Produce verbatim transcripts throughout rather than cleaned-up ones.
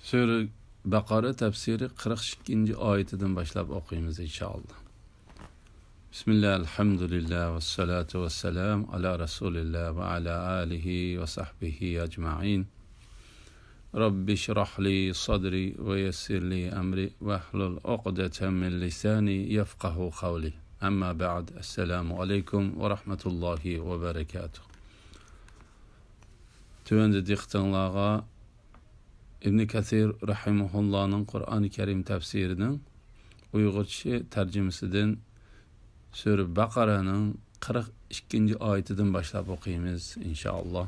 سۈرە بەقەرە تەپسىرى قىرىق ئىككىنچى ئايىتىدىن باشلاپ ئوقۇيمىز، ئىنشائاللا. بىسمىللا، ئەلھەمدۇلىللا، ۋەسسالاتۇ ۋەسسالامۇ ئالا رەسۇلىللا ۋە ئالا ئالىھى ۋە سەھبىھى ئەجمەئىن. رەببىشرەھلى سەدرى ۋە يەسسىرلى ئەمرى ۋەھلۇل ئۇقدەتەم مىن لىسانى يەفقەھۇ قەۋلى. ئەمما بەئد، ئەسسالامۇ ئەلەيكۇم ۋە رەھمەتۇللاھى ۋە بەرەكاتۇھ. تۆۋەندە دىققىتىڭلارغا ئىبنى كەسىر رەھىمەھۇللانىڭ قۇرئانى كەرىم تەپسىرىنىڭ ئۇيغۇرچە تەرجىمىسىدىن سۈرە بەقەرەنىڭ قىرىق ئىككىنچى ئايىتىدىن باشلاپ ئوقۇيمىز، ئىنشائاللا.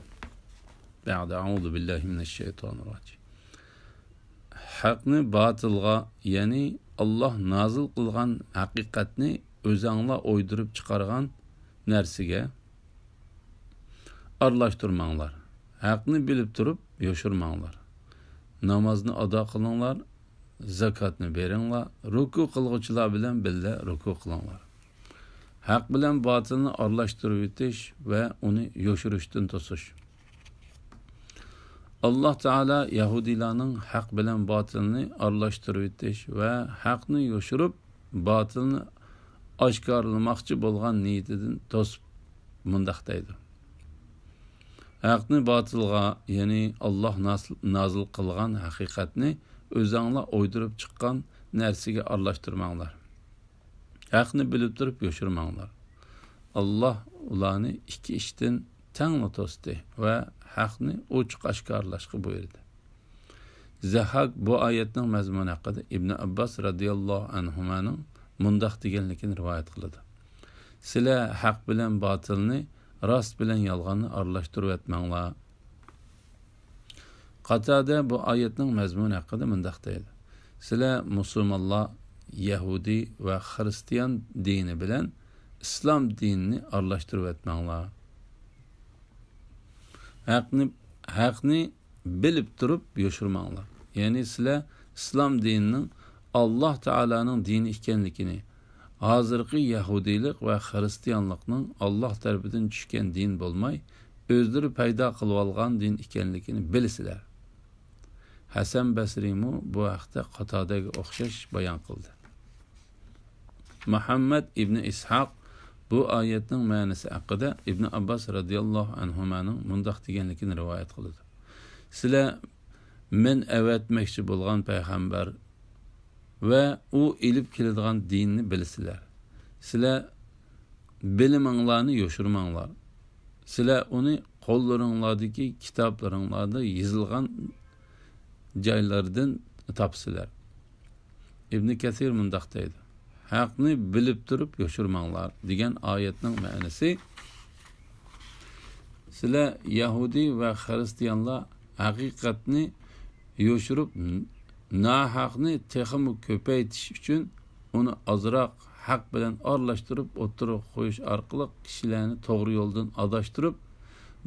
بەئدە، ئەئۇزۇ بىللاھى مىنەششەيتانىررەجىم. ھەقنى باتىلغا، يەنى ئاللاھ نازىل قىلغان ھەقىقەتنى ئۆزەڭلار ئويدۇرۇپ چىقارغان نەرسىگە ئارىلاشتۇرماڭلار. ھەقنى بىلىپ تۇرۇپ يوشۇرماڭلار. نامازنى ئادا قىلىڭلار، زاكاتنى بېرىڭلار، رۇكۇ قىلغۇچىلار بىلەن بىللە رۇكۇ قىلىڭلار. ھەق بىلەن باتىلنى ئارىلاشتۇرۇۋېتىش ۋە ئۇنى يوشۇرۇشتىن توسۇش. ئاللاھ تائالا يەھۇدىيلارنىڭ ھەق بىلەن باتىلنى ئارىلاشتۇرۇۋېتىش ۋە ھەقنى يوشۇرۇپ، باتىلنى ئاشكارىلىماقچى بولغان نىيىتىدىن توسۇپ مۇنداق دەيدۇ: ھەقنى باتىلغا، يەنى ئاللاھ ناز-، نازىل قىلغان ھەقىقەتنى ئۆزەڭلار ئويدۇرۇپ چىققان نەرسىگە ئارىلاشتۇرماڭلار. ھەقنى بىلىپ تۇرۇپ يوشۇرماڭلار. ئاللاھ ئۇلارنى ئىككى ئىشتىن تەڭلا توستى ۋە ھەقنى ئوچۇق ئاشكارىلاشقا بۇيرۇدى. زەھھاك بۇ ئايەتنىڭ مەزمۇنى ھەققىدە ئىبنى ئابباس رەزىياللاھۇ ئەنھۇمانىڭ مۇنداق دېگەنلىكىنى رىۋايەت قىلىدۇ: سىلەر ھەق بىلەن باتىلنى، راست بىلەن يالغاننى ئارىلاشتۇرۇۋەتمەڭلار. قاتادە بۇ ئايەتنىڭ مەزمۇنى ھەققىدە مۇنداق دەيدۇ: سىلەر مۇسۇلمانلار يەھۇدىي ۋە خىرىستىيان دىنى بىلەن ئىسلام دىنىنى ئارىلاشتۇرۇۋەتمەڭلار. ھەقنى، ھەقنى بىلىپ تۇرۇپ يوشۇرماڭلار. يەنى سىلەر ئىسلام دىنىنىڭ ئاللاھ تائالانىڭ دىنى ئىكەنلىكىنى، ھازىرقى يەھۇدىيلىق ۋە خىرىستىيانلىقنىڭ ئاللاھ تەرىپىدىن چۈشكەن دىن بولماي، ئۆزلىرى پەيدا قىلىۋالغان دىن ئىكەنلىكىنى بىلىسىلەر. ھەسەن بەسرىمۇ بۇ ھەقتە قاتادەگە ئوخشاش بايان قىلدى. مۇھەممەد ئىبنى ئىسھاق بۇ ئايەتنىڭ مەنىسى ھەققىدە ئىبنى ئابباس رەزىياللاھۇ ئەنھۇمانىڭ مۇنداق دېگەنلىكىنى رىۋايەت قىلىدۇ: سىلەر مەن ئەۋەتمەكچى بولغان پەيغەمبەر ۋە ئۇ ئېلىپ كېلىدىغان دىننى بىلىسىلەر. سىلەر بىلىمىڭلارنى يوشۇرماڭلار. سىلەر ئۇنى قوللىرىڭلاردىكى كىتابلىرىڭلاردا يېزىلغان جايلاردىن تاپىسىلەر. ئىبنى كەسىر مۇنداق دەيدۇ: ھەقنى بىلىپ تۇرۇپ يوشۇرماڭلار دېگەن ئايەتنىڭ مەنىسى، سىلەر يەھۇدىي ۋە خىرىستىيانلار ھەقىقەتنى يوشۇرۇپ، ناھەقنى تېخىمۇ كۆپەيتىش ئۈچۈن، ئۇنى ئازراق ھەق بىلەن ئارىلاشتۇرۇپ ئوتتۇرىغا قويۇش ئارقىلىق كىشىلەرنى توغرا يولدىن ئاداشتۇرۇپ،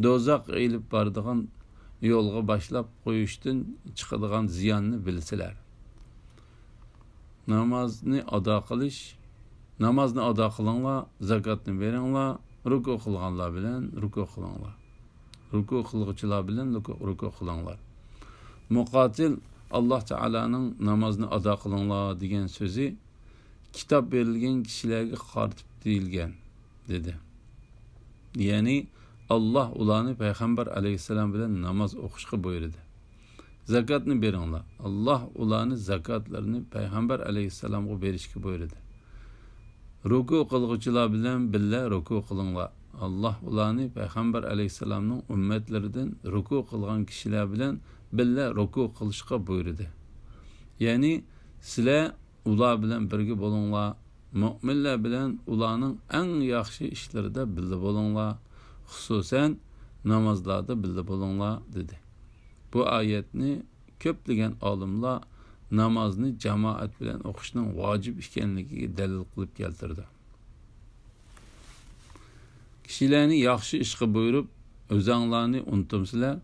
دوزاخقا ئېلىپ بارىدىغان يولغا باشلاپ قويۇشتىن چىقىدىغان زىياننى بىلىسىلەر. نامازنى ئادا قىلىش، نامازنى ئادا قىلىڭلار، زاكاتنى بېرىڭلار، رۇكۇ قىلغانلار بىلەن رۇكۇ قىلىڭلار. رۇكۇ قىلغۇچىلار بىلەن رۇكۇ، رۇكۇ قىلىڭلار. مۇقاتىل، ئاللاھ تائالانىڭ نامازنى ئادا قىلىڭلار دېگەن سۆزى كىتاب بېرىلگەن كىشىلەرگە قارىتىپ دېيىلگەن، دېدى. يەنى، ئاللاھ ئۇلارنى پەيغەمبەر ئەلەيھىسسالام بىلەن ناماز ئوقۇشقا بۇيرۇدى. زاكاتنى بېرىڭلار. ئاللاھ ئۇلارنى زاكاتلىرىنى پەيغەمبەر ئەلەيھىسسالامغا بېرىشكە بۇيرۇدى. رۇكۇ قىلغۇچىلار بىلەن بىللە رۇكۇ قىلىڭلار. ئاللاھ ئۇلارنى پەيغەمبەر ئەلەيھىسسالامنىڭ ئۈممەتلىرىدىن رۇكۇ قىلغان كىشىلەر بىلەن بىللە رۇكۇ قىلىشقا بۇيرۇدى. يەنى، سىلەر ئۇلار بىلەن بىرگە بولۇڭلار، مۆمىنلەر بىلەن ئۇلارنىڭ ئەڭ ياخشى ئىشلىرىدا بىللە بولۇڭلار، خۇسۇسەن، نامازلاردا بىللە بولۇڭلار، دېدى. بۇ ئايەتنى كۆپلىگەن ئالىملار نامازنى جامائەت بىلەن ئوقۇشنىڭ ۋاجىپ ئىكەنلىكىگە دەلىل قىلىپ كەلتۈردى. كىشىلەرنى ياخشى ئىشقا بۇيرۇپ، ئۆزەڭلارنى ئۇنتۇمسىلەر؟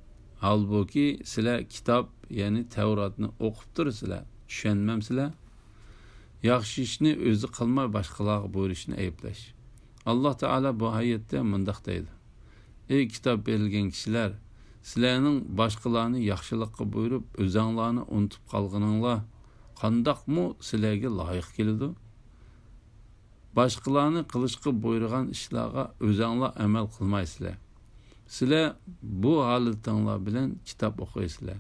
ھالبۇكى، سىلەر كىتاب، يەنى تەۋراتنى ئوقۇپ تۇرىسىلەر، چۈشەنمەمسىلەر؟ ياخشى ئىشنى ئۆزى قىلماي باشقىلارغا بۇيرۇشنى ئەيىبلەش. ئاللاھ تائالا بۇ ئايەتتە مۇنداق دەيدۇ: ئەي كىتاب بېرىلگەن كىشىلەر، سىلەرنىڭ باشقىلارنى ياخشىلىققا بۇيرۇپ، ئۆزەڭلارنى ئۇنتۇپ قالغىنىڭلار قانداقمۇ سىلەرگە لايىق كېلىدۇ؟ باشقىلارنى قىلىشقا بۇيرۇغان ئىشلارغا ئۆزەڭلار ئەمەل قىلمايسىلەر. سىلەر بۇ ھالىتىڭلار بىلەن كىتاب ئوقۇيسىلەر.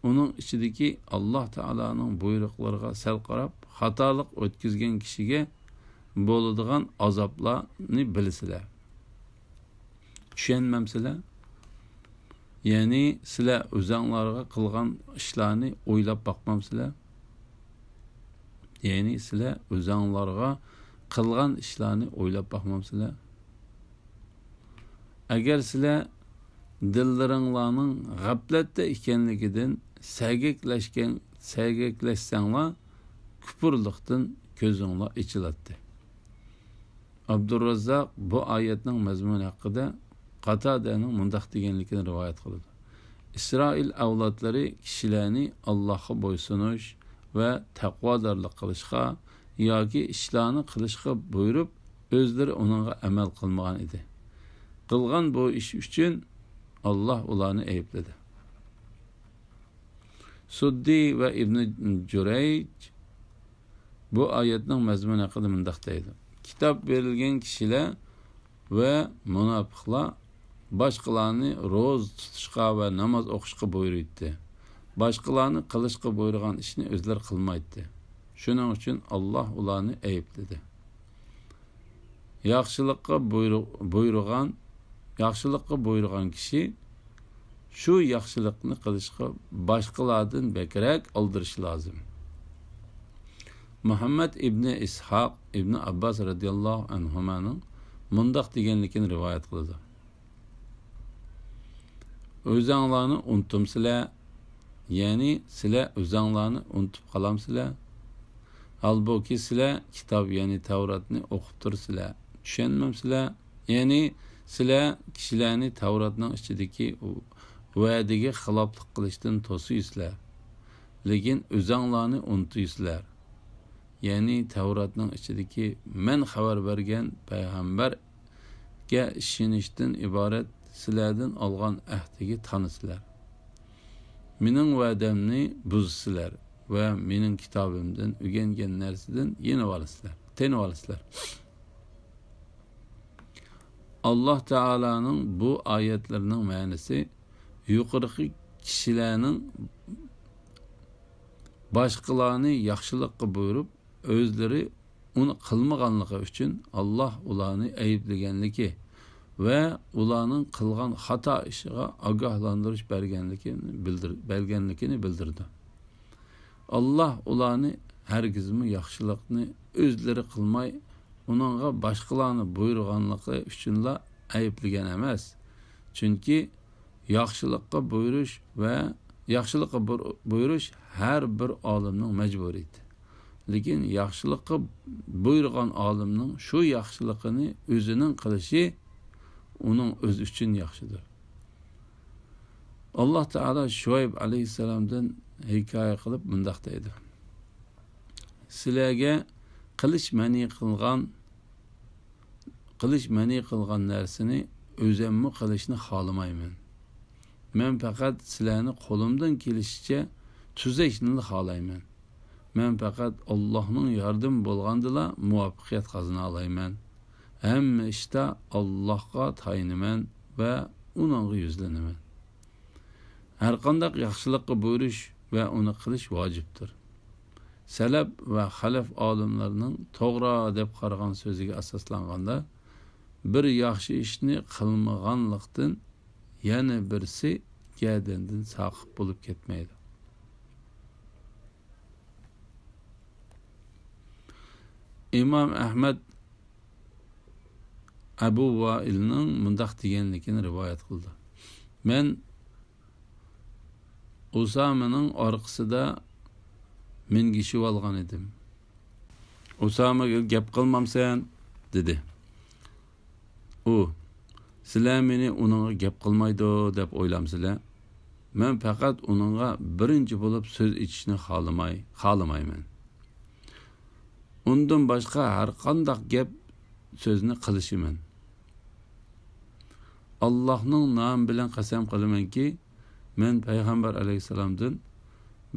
ئۇنىڭ ئىچىدىكى ئاللاھ تائالانىڭ بۇيرۇقلىرىغا سەل قاراپ، خاتالىق ئۆتكۈزگەن كىشىگە بولىدىغان ئازابلارنى بىلىسىلەر. چۈشەنمەمسىلەر؟ يەنى سىلەر ئۆزەڭلارغا قىلغان ئىشلارنى ئويلاپ باقمامسىلەر؟ يەنى سىلەر ئۆزەڭلارغا قىلغان ئىشلارنى ئويلاپ باقمامسىلەر؟ ئەگەر سىلەر دىللىرىڭلارنىڭ غەپلەتتە ئىكەنلىكىدىن سەگەكلەشكەن، سەگەكلەشسەڭلار، كۇپۇرلۇقتىن كۆزۈڭلار ئېچىلاتتى. ئابدۇرراززاق بۇ ئايەتنىڭ مەزمۇنى ھەققىدە قاتادەنىڭ مۇنداق دېگەنلىكىنى رىۋايەت قىلىدۇ: ئىسرائىل ئەۋلادلىرى كىشىلەرنى ئاللاھقا بويسۇنۇش ۋە تەقۋادارلىق قىلىشقا ياكى ئىشلارنى قىلىشقا بۇيرۇپ، ئۆزلىرى ئۇنىڭغا ئەمەل قىلمىغان ئىدى. قىلغان بۇ ئىش ئۈچۈن ئاللاھ ئۇلارنى ئەيىبلىدى. سۇددى ۋە ئىبنى جۇرەيج بۇ ئايەتنىڭ مەزمۇنى ھەققىدە مۇنداق دەيدۇ: كىتاب بېرىلگەن كىشىلەر ۋە مۇناپىقلار باشقىلارنى روزا تۇتۇشقا ۋە ناماز ئوقۇشقا بۇيرۇيتتى. باشقىلارنى قىلىشقا بۇيرۇغان ئىشنى ئۆزلىرى قىلمايتتى. شۇنىڭ ئۈچۈن ئاللاھ ئۇلارنى ئەيىبلىدى. ياخشىلىققا بۇيرۇ-، بۇيرۇغان، ياخشىلىققا بۇيرۇغان كىشى شۇ ياخشىلىقنى قىلىشقا باشقىلاردىن بەكرەك ئالدىرىشى لازىم. مۇھەممەد ئىبنى ئىسھاق ئىبنى ئابباس رەزىياللاھۇ ئەنھۇمانىڭ مۇنداق دېگەنلىكىنى رىۋايەت قىلىدۇ: ئۆزەڭلارنى ئۇنتۇمسىلەر، يەنى سىلەر ئۆزەڭلارنى ئۇنتۇپ قالامسىلەر؟ ھالبۇكى، سىلەر كىتاب، يەنى تەۋراتنى ئوقۇپ تۇرسىلەر. چۈشەنمەمسىلەر؟ يەنى سىلەر كىشىلەرنى تەۋراتنىڭ ئىچىدىكى ۋەدىگە خىلاپلىق قىلىشتىن توسۇيسىلەر، لېكىن ئۆزەڭلارنى ئۇنتۇيسىلەر. يەنى تەۋراتنىڭ ئىچىدىكى مەن خەۋەر بەرگەن پەيغەمبەرگە ئىشىنىشتىن ئىبارەت سىلەردىن ئالغان ئەھدىگە تانىسىلەر. مېنىڭ ۋەدەمنى بۇزىسىلەر ۋە مېنىڭ كىتابىمدىن ئۆگەنگەن نەرسىدىن يېنىۋالىسىلەر، تېنىۋالىسىلەر. ئاللاھ تائالانىڭ بۇ ئايەتلىرىنىڭ مەنىسى يۇقىرىقى كىشىلەرنىڭ باشقىلارنى ياخشىلىققا بۇيرۇپ، ئۆزلىرى ئۇنى قىلمىغانلىقى ئۈچۈن ئاللاھ ئۇلارنى ئەيىبلىگەنلىكى ۋە ئۇلارنىڭ قىلغان خاتا ئىشىغا ئاگاھلاندۇرۇش بەرگەنلىكىنى بىلدۈر-، بەرگەنلىكىنى بىلدۈردى. ئاللاھ ئۇلارنى ھەرگىزمۇ ياخشىلىقنى ئۆزلىرى قىلماي، ئۇنىڭغا باشقىلارنى بۇيرۇغانلىقى ئۈچۈنلا ئەيىبلىگەن ئەمەس. چۈنكى ياخشىلىققا بۇيرۇش ۋە ياخشىلىققا بۇر-، بۇيرۇش ھەر بىر ئالىمنىڭ مەجبۇرىيىتى. لېكىن ياخشىلىققا بۇيرۇغان ئالىمنىڭ شۇ ياخشىلىقىنى ئۆزىنىڭ قىلىشى ئۇنىڭ ئۆزى ئۈچۈن ياخشىدۇر. ئاللاھ تائالا شۇئەيب ئەلەيھىسسالامدىن ھېكايە قىلىپ مۇنداق دەيدۇ: سىلەرگە قىلىش مەنئى قىلغان، قىلىش مەنئى قىلغان نەرسىنى ئۆزەممۇ قىلىشنى خالىمايمەن. مەن پەقەت سىلەرنى قولۇمدىن كېلىشىچە تۈزەشنىلا خالايمەن. مەن پەقەت ئاللاھنىڭ ياردىمى بولغاندىلا مۇۋەپپەقىيەت قازىنالايمەن. ھەممە ئىشتا ئاللاھقا تايىنىمەن ۋە ئۇنىڭغا يۈزلىنىمەن. ھەرقانداق ياخشىلىققا بۇيرۇش ۋە ئۇنى قىلىش ۋاجىپتۇر. سەلەپ ۋە خەلەف ئالىملىرىنىڭ توغرا دەپ قارىغان سۆزىگە ئاساسلانغاندا، بىر ياخشى ئىشنى قىلمىغانلىقتىن يەنە بىرسى گەدىنىدىن ساقىت بولۇپ كەتمەيدۇ. ئىمام ئەھمەد ئەبۇ ۋائىلنىڭ مۇنداق دېگەنلىكىنى رىۋايەت قىلدى: مەن ئۇسامىنىڭ ئارقىسىدا مىنگىشىۋالغان ئىدىم. ئۇسامىگە گەپ قىلمامسەن؟ دېدى. ئۇ، سىلەر مېنى ئۇنىڭغا گەپ قىلمايدۇ دەپ ئويلامسىلەر؟ مەن پەقەت ئۇنىڭغا بىرىنچى بولۇپ سۆز ئېچىشنى خالىماي، خالىمايمەن. ئۇندىن باشقا ھەرقانداق گەپ سۆزنى قىلىشىمەن. ئاللاھنىڭ نامى بىلەن قەسەم قىلىمەنكى، مەن پەيغەمبەر ئەلەيھىسسالامدىن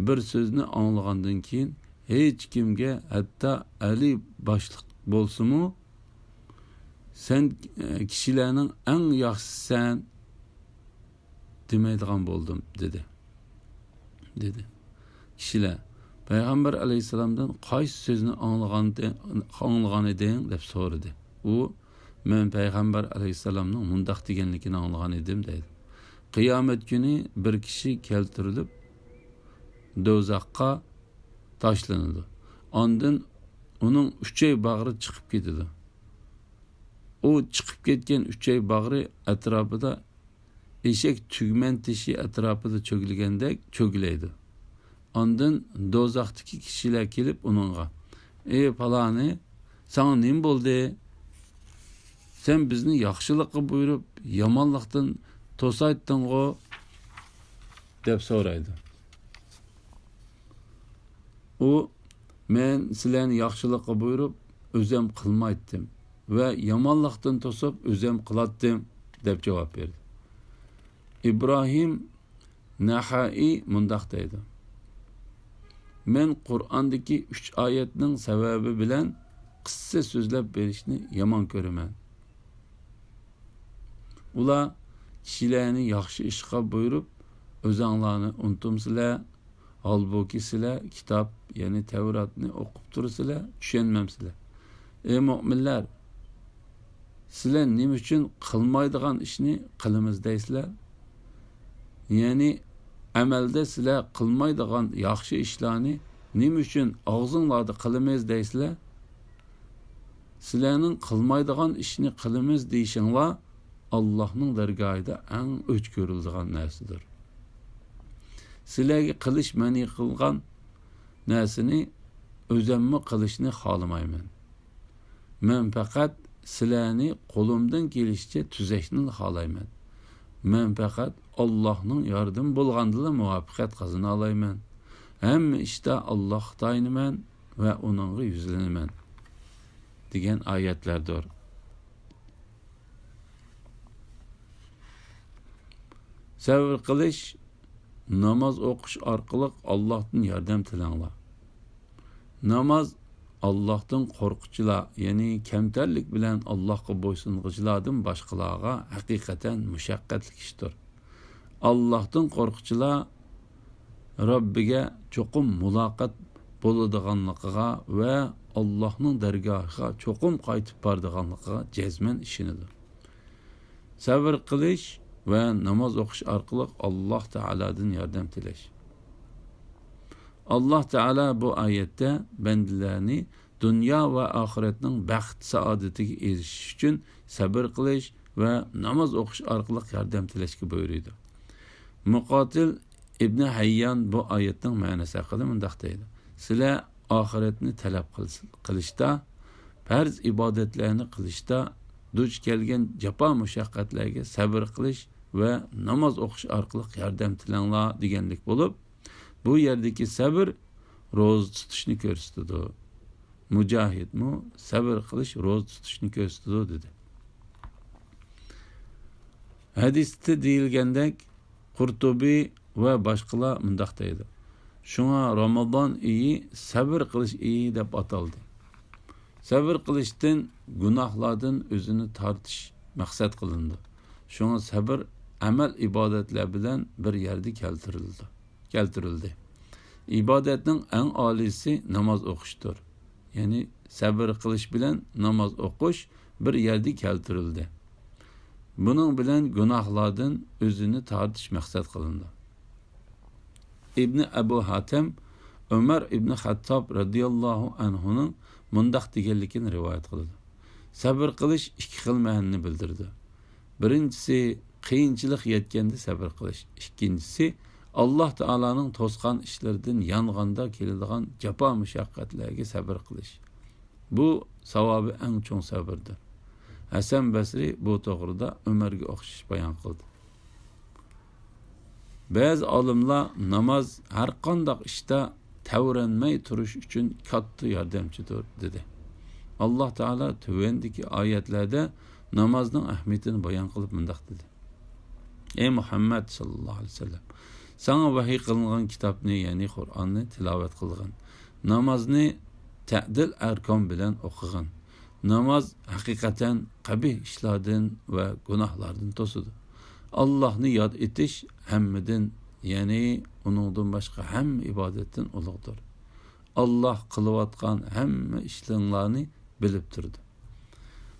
بىر سۆزنى ئاڭلىغاندىن كېيىن ھېچكىمگە، ھەتتا ئەلى باشلىق بولسىمۇ، سەن، ئە، كىشىلەرنىڭ ئەڭ ياخشىسىسەن دېمەيدىغان بولدۇم، دېدى. دېدى. كىشىلەر، پەيغەمبەر ئەلەيھىسسالامدىن قايسى سۆزنى ئاڭلىغان، ئاڭلىغان ئىدىڭ؟ دەپ سورىدى. ئۇ، مەن پەيغەمبەر ئەلەيھىسسالامنىڭ مۇنداق دېگەنلىكىنى ئاڭلىغان ئىدىم، دەيدۇ. قىيامەت كۈنى بىر كىشى كەلتۈرۈلۈپ، دوزاخقا تاشلىنىدۇ. ئاندىن ئۇنىڭ ئۈچەي باغرى چىقىپ كېتىدۇ. ئۇ چىقىپ كەتكەن ئۈچەي باغرى ئەتراپىدا ئېشەك تۈگمەن تېشى ئەتراپىدا چۆگىلىگەندەك چۆگىلەيدۇ. ئاندىن دوزاختىكى كىشىلەر كېلىپ ئۇنىڭغا، ئى پالانى، ساڭا نېمە بولدى؟ سەن بىزنى ياخشىلىققا بۇيرۇپ، يامانلىقتىن توسايتتىڭغۇ؟ دەپ سورايدۇ. ئۇ، مەن سىلەرنى ياخشىلىققا بۇيرۇپ، ئۆزەم قىلمايتتىم ۋە يامانلىقتىن توسۇپ، ئۆزەم قىلاتتىم، دەپ جاۋاب بەردى. ئىبراھىم نەخەئىي مۇنداق دەيدۇ، مەن قۇرئاندىكى ئۈچ ئايەتنىڭ سەۋەبى بىلەن قىسسە سۆزلەپ بېرىشنى يامان كۆرىمەن. ئۇلار كىشىلەرنى ياخشى ئىشقا بۇيرۇپ، ئۆزەڭلارنى ئۇنتۇمسىلەر، ھالبۇكى سىلەر كىتاب، يەنى تەۋراتنى ئوقۇپ تۇرسىلەر، چۈشەنمەمسىلەر. ئەي مۆمىنلەر، سىلەر نېمە ئۈچۈن قىلمايدىغان ئىشنى قىلىمىز دەيسىلەر؟ يەنى ئەمەلدە سىلەر قىلمايدىغان ياخشى ئىشلارنى نېمە ئۈچۈن ئاغزىڭلاردا قىلىمىز دەيسىلەر؟ سىلەرنىڭ قىلمايدىغان ئىشنى قىلىمىز دېيىشىڭلار ئاللاھنىڭ دەرگاھىدا ئەڭ ئۆچ كۆرۈلىدىغان نەرسىدۇر. سىلەرگە قىلىش مەنئى قىلغان نەرسىنى ئۆزەممۇ قىلىشنى خالىمايمەن. مەن پەقەت سىلەرنى قولۇمدىن كېلىشىچە تۈزەشنىلا خالايمەن. مەن پەقەت ئاللاھنىڭ ياردىمى بولغاندىلا مۇۋەپپەقىيەت قازىنالايمەن. ھەممە ئىشتا ئاللاھقا تايىنىمەن ۋە ئۇنىڭغا يۈزلىنىمەن، دېگەن ئايەتلەردۇر. سەۋر قىلىش، ناماز ئوقۇش ئارقىلىق ئاللاھتىن ياردەم تىلەڭلار. ناماز ئاللاھتىن قورققۇچىلار، يەنى كەمتەرلىك بىلەن ئاللاھقا بويسۇنغۇچىلاردىن باشقىلارغا ھەقىقەتەن مۇشەققەتلىك ئىشتۇر. ئاللاھتىن قورققۇچىلار رەببىگە چوقۇم مۇلاقات بولىدىغانلىقىغا ۋە ئاللاھنىڭ دەرگاھىغا چوقۇم قايتىپ بارىدىغانلىقىغا جەزمەن ئىشىنىدۇ. سەۋر قىلىش ۋە ناماز ئوقۇش ئارقىلىق ئاللاھ تائالادىن ياردەم تىلەش. ئاللاھ تائالا بۇ ئايەتتە بەندىلەرنى دۇنيا ۋە ئاخىرەتنىڭ بەخت-سائادىتىگە ئېرىشىش ئۈچۈن سەۋر قىلىش ۋە ناماز ئوقۇش ئارقىلىق ياردەم تىلەشكە بۇيرۇيدۇ. مۇقاتىل ئىبنى ھەييان بۇ ئايەتنىڭ مەنىسى ھەققىدە مۇنداق دەيدۇ، سىلەر ئاخىرەتنى تەلەپ قىلس-، قىلىشتا، پەرز ئىبادەتلەرنى قىلىشتا دۇچ كەلگەن جاپا-مۇشەققەتلەرگە سەۋر قىلىش ۋە ناماز ئوقۇش ئارقىلىق ياردەم تىلەڭلار دېگەنلىك بولۇپ، بۇ يەردىكى سەۋر روزا تۇتۇشنى كۆرسىتىدۇ. مۇجاھىدمۇ سەۋر قىلىش، روزا تۇتۇشنى كۆرسىتىدۇ، دېدى. ھەدىستە دېيىلگەندەك، قۇرتۇبى ۋە باشقىلار مۇنداق دەيدۇ، شۇڭا رامازان ئېيى سەۋر قىلىش ئېيى دەپ ئاتالدى. سەۋر قىلىشتىن گۇناھلاردىن ئۆزىنى تارتىش مەقسەت قىلىنىدۇ. شۇڭا سەۋر ئەمەل ئىبادەتلەر بىلەن بىر يەردە كەلتۈرۈلىدۇ. كەلتۈرۈلدى. ئىبادەتنىڭ ئەڭ ئالىيسى ناماز ئوقۇشتۇر. يەنى سەۋر قىلىش بىلەن ناماز ئوقۇش بىر يەردە كەلتۈرۈلدى. بۇنىڭ بىلەن گۇناھلاردىن ئۆزىنى تارتىش مەقسەت قىلىنىدۇ. ئىبنى ئەبۇ ھاتەم ئۆمەر ئىبنى خەتتاب رەزىياللاھۇ ئەنھۇنىڭ مۇنداق دېگەنلىكىنى رىۋايەت قىلىدۇ. سەۋر قىلىش ئىككى خىل مەنىنى بىلدۈرىدۇ. بىرىنچىسى، قىيىنچىلىق يەتكەندە سەۋر قىلىش. ئىككىنچىسى، ئاللاھ تائالانىڭ توسقان ئىشلىرىدىن يانغاندا كېلىدىغان جاپا-مۇشەققەتلەرگە سەۋر قىلىش. بۇ ساۋابى ئەڭ چوڭ سەۋردۇر. ھەسەن بەسرى بۇ توغرىدا ئۆمەرگە ئوخشاش بايان قىلدى. بەزى ئالىملار ناماز ھەرقانداق ئىشتا تەۋرەنمەي تۇرۇش ئۈچۈن كاتتا ياردەمچىدۇر، دېدى. ئاللاھ تائالا تۆۋەندىكى ئايەتلەردە نامازنىڭ ئەھمىيىتىنى بايان قىلىپ مۇنداق دېدى، ئەي مۇھەممەد ساللاللاھۇ ئەلەيھى ۋەسەللەم، ساڭا ۋەھىي قىلىنغان كىتابنى، يەنى قۇرئاننى تىلاۋەت قىلغىن. نامازنى تەدىل ئەركان بىلەن ئوقۇغىن. ناماز ھەقىقەتەن قەبىھ ئىشلاردىن ۋە گۇناھلاردىن توسىدۇ. ئاللاھنى ياد ئېتىش ھەممىدىن، يەنى ئۇنىڭدىن باشقا ھەممە ئىبادەتتىن ئۇلۇغدۇر. ئاللاھ قىلىۋاتقان ھەممە ئىشلىرىڭلارنى بىلىپ تۇرىدۇ.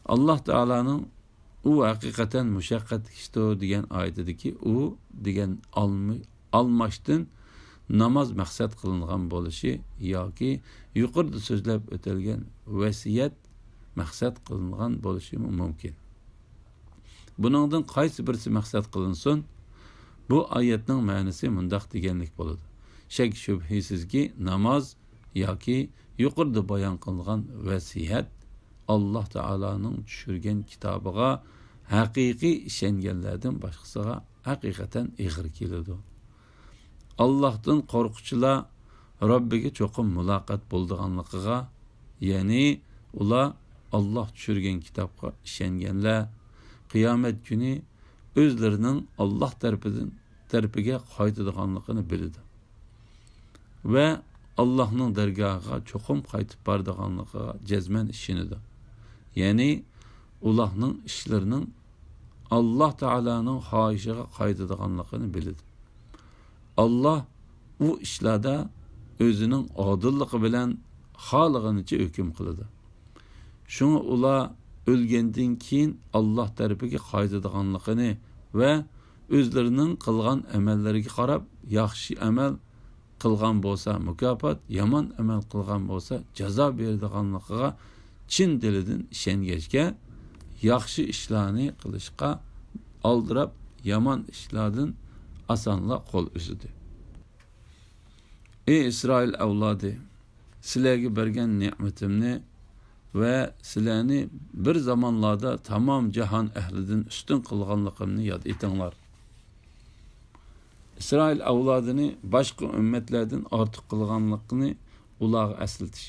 ئاللاھ تائالانىڭ «ئۇ ھەقىقەتەن مۇشەققەتلىك ئىشتۇر» دېگەن ئايىتىدىكى «ئۇ» دېگەن ئالمى-، ئالماشتىن ناماز مەقسەت قىلىنغان بولۇشى ياكى يۇقىرىدا سۆزلەپ ئۆتۈلگەن ۋەسىيەت مەقسەت قىلىنغان بولۇشىمۇ مۇمكىن. بۇنىڭدىن قايسى بىرسى مەقسەت قىلىنسۇن، بۇ ئايەتنىڭ مەنىسى مۇنداق دېگەنلىك بولىدۇ: شەك-شۈبھىسىزكى، ناماز ياكى يۇقىرىدا بايان قىلغان ۋەسىيەت ئاللاھ تائالانىڭ چۈشۈرگەن كىتابىغا ھەقىقىي ئىشەنگەنلەردىن باشقىسىغا ھەقىقەتەن ئېغىر كېلىدۇ. ئاللاھتىن قورققۇچىلار رەببىگە چوقۇم مۇلاقات بولىدىغانلىقىغا، يەنى ئۇلار ئاللاھ چۈشۈرگەن كىتابقا ئىشەنگەنلەر، قىيامەت كۈنى ئۆزلىرىنىڭ ئاللاھ تەرىپىدىن، تەرىپىگە قايتىدىغانلىقىنى بىلىدۇ ۋە ئاللاھنىڭ دەرگاھىغا چوقۇم قايتىپ بارىدىغانلىقىغا جەزمەن ئىشىنىدۇ. يەنى ئۇلارنىڭ ئىشلىرىنىڭ ئاللاھ تائالانىڭ خاھىشىغا قايتىدىغانلىقىنى بىلىدۇ. ئاللاھ ئۇ ئىشلاردا ئۆزىنىڭ ئادىللىقى بىلەن خالىغىنىچە ھۆكۈم قىلىدۇ. شۇڭا ئۇلار ئۆلگەندىن كېيىن ئاللاھ تەرىپىگە قايتىدىغانلىقىنى ۋە ئۆزلىرىنىڭ قىلغان ئەمەللىرىگە قاراپ، ياخشى ئەمەل قىلغان بولسا مۇكاپات، يامان ئەمەل قىلغان بولسا جازا بېرىدىغانلىقىغا چىن دىلىدىن ئىشەنگەچكە، ياخشى ئىشلارنى قىلىشقا ئالدىراپ، يامان ئىشلاردىن ئاسانلا قول ئۈزىدۇ. ئەي ئىسرائىل ئەۋلادى! سىلەرگە بەرگەن نېمىتىمنى ۋە سىلەرنى بىر زامانلاردا تامام جاھان ئەھلىدىن ئۈستۈن قىلغانلىقىمنى ياد ئېتىڭلار. ئىسرائىل ئەۋلادىنى باشقا ئۈممەتلەردىن ئارتۇق قىلغانلىقىنى ئۇلارغا ئەسلىتىش.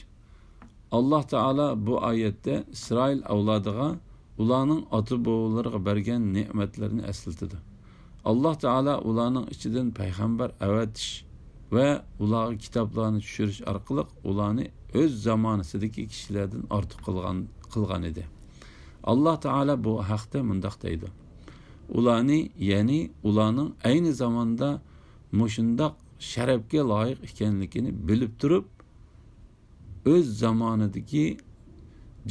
ئاللاھ تائالا بۇ ئايەتتە ئىسرائىل ئەۋلادىغا ئۇلارنىڭ ئاتا-بوۋىلىرىغا بەرگەن نېمەتلىرىنى ئەسلىتىدۇ. ئاللاھ تائالا ئۇلارنىڭ ئىچىدىن پەيغەمبەر ئەۋەتىش ۋە ئۇلارغا كىتابلارنى چۈشۈرۈش ئارقىلىق ئۇلارنى ئۆز زامانىسىدىكى كىشىلەردىن ئارتۇق قىلغان، قىلغان ئىدى. ئاللاھ تائالا بۇ ھەقتە مۇنداق دەيدۇ: ئۇلارنى، يەنى ئۇلارنىڭ ئەينى زاماندا مۇشۇنداق شەرەپكە لايىق ئىكەنلىكىنى بىلىپ تۇرۇپ، ئۆز زامانىدىكى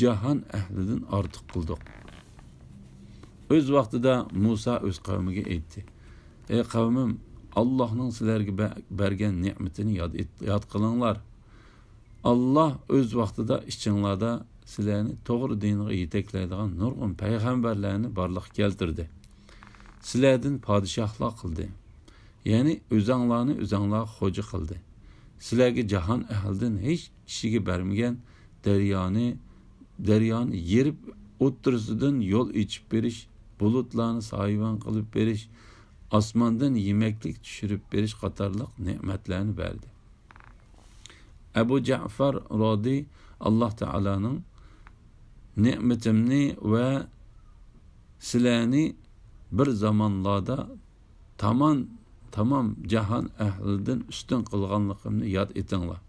جاھان ئەھلىدىن ئارتۇق قىلدۇق. ئۆز ۋاقتىدا مۇسا ئۆز قەۋمىگە ئېيتتى: ئەي قەۋمىم، ئاللاھنىڭ سىلەرگە بە-، بەرگەن نېمىتىنى ياد ئېت-، ياد قىلىڭلار. ئاللاھ ئۆز ۋاقتىدا ئىچىڭلاردا سىلەرنى توغرا دىنغا يېتەكلەيدىغان نۇرغۇن پەيغەمبەرلەرنى بارلىققا كەلتۈردى. سىلەردىن پادىشاھلار قىلدى. يەنى ئۆزەڭلارنى ئۆزەڭلارغا خوجا قىلدى. سىلەرگە جاھان ئەھلىدىن ھېچ كىشىگە بەرمىگەن دەريانى، دەريانى يېرىپ ئوتتۇرىسىدىن يول ئېچىپ بېرىش، بۇلۇتلارنى سايىۋەن قىلىپ بېرىش، ئاسماندىن يېمەكلىك چۈشۈرۈپ بېرىش قاتارلىق نېمەتلەرنى بەردى. ئەبۇ جەئفەر رازى ئاللاھ تائالانىڭ نېمىتىمنى ۋە سىلەرنى بىر زامانلاردا تامان-، تامام جاھان ئەھلىدىن ئۈستۈن قىلغانلىقىمنى ياد ئېتىڭلار،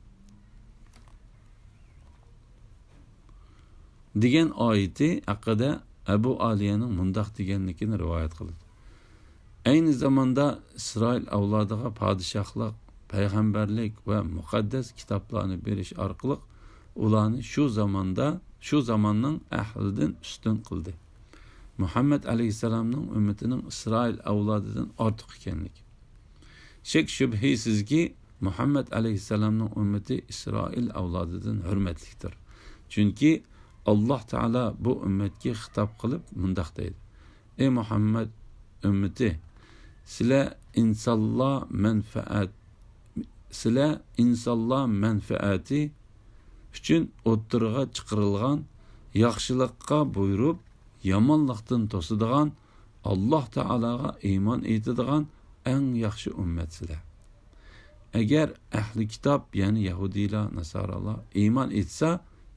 دېگەن ئايىتى ھەققىدە ئەبۇ ئالىيەنىڭ مۇنداق دېگەنلىكىنى رىۋايەت قىلىدۇ: ئەينى زاماندا ئىسرائىل ئەۋلادىغا پادىشاھلىق، پەيغەمبەرلىك ۋە مۇقەددەس كىتابلارنى بېرىش ئارقىلىق ئۇلارنى شۇ زاماندا، شۇ زاماننىڭ ئەھلىدىن ئۈستۈن قىلدى. مۇھەممەد ئەلەيھىسسالامنىڭ ئۈممىتىنىڭ ئىسرائىل ئەۋلادىدىن ئارتۇق ئىكەنلىكى. شەك-شۈبھىسىزكى، مۇھەممەد ئەلەيھىسسالامنىڭ ئۈممىتى ئىسرائىل ئەۋلادىدىن ھۆرمەتلىكتۇر. چۈنكى ئاللاھ تائالا بۇ ئۈممەتكە خىتاب قىلىپ مۇنداق دەيدۇ: ئەي مۇھەممەد ئۈممىتى، سىلەر ئىنسانلار مەنپەئەت-، سىلەر ئىنسانلار مەنپەئەتى ئۈچۈن ئوتتۇرىغا چىقىرىلغان، ياخشىلىققا بۇيرۇپ، يامانلىقتىن توسىدىغان، ئاللاھ تائالاغا ئىمان ئېيتىدىغان ئەڭ ياخشى ئۈممەتسىلەر. ئەگەر ئەھلى كىتاب، يەنى يەھۇدىيلار، ناسارالار ئىمان ئېيتسا،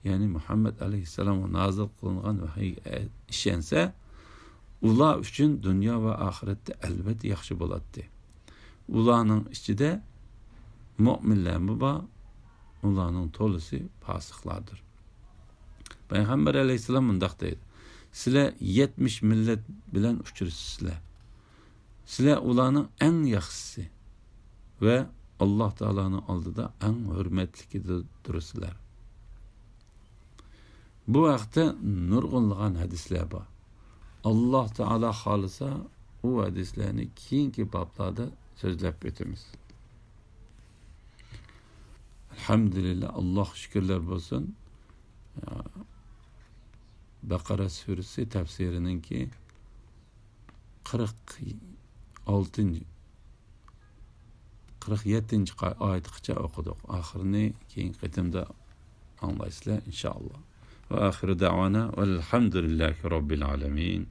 يەنى مۇھەممەد ئەلەيھىسسالامغا نازىل قىلىنغان ۋەھىيگە ئىشەنسە، ئۇلار ئۈچۈن دۇنيا ۋە ئاخىرەتتە ئەلۋەتتە ياخشى بولاتتى. ئۇلارنىڭ ئىچىدە مۆمىنلەرمۇ بار، ئۇلارنىڭ تولىسى پاسىقلاردۇر. پەيغەمبەر ئەلەيھىسسالام مۇنداق دەيدۇ: سىلەر يەتمىش مىللەت بىلەن ئۇچرىشىسىلەر. سىلەر ئۇلارنىڭ ئەڭ ياخشىسى ۋە ئاللاھ تائالانىڭ ئالدىدا ئەڭ ھۆرمەتلىكىدۇرسىلەر. بۇ ھەقتە نۇرغۇنلىغان ھەدىسلەر بار. ئاللاھ تائالا خالىسا، ئۇ ھەدىسلەرنى كېيىنكى بابلاردا سۆزلەپ ئۆتىمىز. ئەلھەمدۇلىللاھ، ئاللاھقا شۈكۈرلەر بولسۇن. بەقەرە سۈرىسى تەپسىرىنىڭكى قىرىق ئالتىنچى، قىرىق يەتتىنچى قا-، ئايەتقىچە ئوقۇدۇق. ئاخىرىنى كېيىنكى قېتىمدا ئاڭلايسىلەر، ئىنشائاللاھ. ۋە ئاخىرۇ دەۋانا ۋەلھەمدۇلىللاھى رەببىل ئالەمىن.